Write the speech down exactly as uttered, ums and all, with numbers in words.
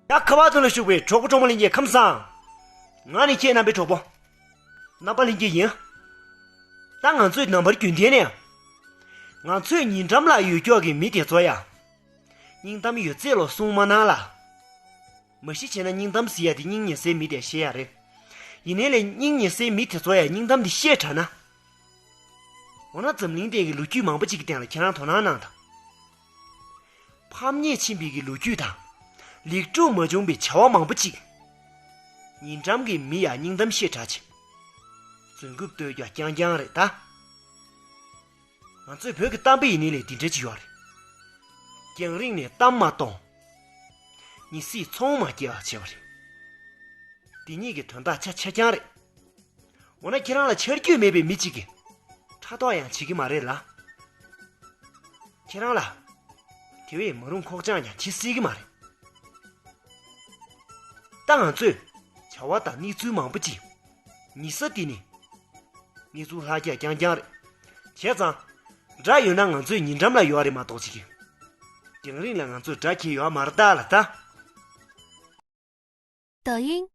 ཡ། ཁ་བ་དུ་ལ་བཞུགས་པའི་གྲོགས་པོ་གྲོགས་མོ་ལྷན་རྒྱས་ཁམས་བཟང་། ང་ནི་ཁྱེད་རྣམ་པའི་གྲོགས་པོ། རྣམ་པ་ལྷན་རྒྱས་ཡིན། ད་ང་ཚོས་ནམ་བར་རྒྱུན་ལྡན་ནས། ང་ཚོས་ཉེ་འགྲམ་ལ་ཡོད་ཀྱོག་གི་མི་དེ་ཚོ་ཡ། སྙིང་གཏམ་ཡོད་ཚད་ལོ་གསུང་མ་གནང་ལ། མ་གཞི་བྱས་ན་སྙིང་གཏམ་ཟེར་ཡ་དེ་སྙིང་ཉེ་སའི་མི་དེ་བཤད་ཡ་རེད། ཡིན་ནའི་ལས་སྙིང་ཉེ་སའི་མི་དེ་ཚོ་ཡ་སྙིང་གཏམ་དེ་བཤད་དྲགས་ན། འོ་ན་འཛམ་གླིང་སྟེང་གི་ལོ་རྒྱུས་མང་པོ་ཅིག་གི་སྟེང་ལ་ཁྱེད་རང་དོ་སྣང་གནང་དང་། ཕམ་ཉེས་ཕྱིན་པའི་གི་ལོ་རྒྱུས་དང་། ལེགས་གྲུབ་མ་བྱུང་པའི་བྱ་བ་མང་པོ་ཅིག་ཉེ་འགྲམ་གྱི་མི་ཡ་སྙིང་གཏམ་བཤད་དྲགས་ཅིག་རྫུན་རྐུབ་བརྟོལ་རྒྱག་རྐྱང་རྐྱང་རེད་ད། ང་ཚོས་བོད་ཀྱི་གཏམ་དཔེ་ཡིན་ནའི་ལས་འདི་འདྲ་ཅིག་ཡོད་རེད། རྒྱང་རིང་ནས་གཏམ་མ་གཏོང་། ཉི་སྲིད་ཚོང་མ་སྐྱེལ་བ་བྱས་པ་རེད། འདི་གཉིས་ཀྱི་དོན་དག་ཆ་ཆ་རྐྱང་རེད། འོ་ན་ཁྱེད་རང་ལ་ཆ་རྒྱུས་མེད་པའི་མི་གཅིག་གིས་ཕྲག་དོག་ཡང་བྱེད་ཀྱི་མ་རེད་ལ། ཁྱེད་རང་ལ་དེ་བས་མ་རུང་ཁོག་བཅངས་ཀྱང་བྱེད་སྲིད་ཀྱི་མ་རེད། ད་ང་ཚོས་བྱ་བ་དང་གནས་ཚུལ་མང་པོ་ཅིག་ཉེ་ས་དེ་ནི་གནས་ཚུལ་ལྷག་རྒྱག་རྐྱང་རྐྱང་རེད། བྱས་ཙང་དགྲ་ཡོད་ན་ང་ཚོའི་ཉེ་འགྲམ་ལ་ཡོད་རེད་མ་གཏོགས་ཅིག་གི་རྒྱང་རིང་ལ་ང་ཚོས་དགྲ་འཁྱེར་ཡོད་མ་རེད་ད་ལ་ད། 抖音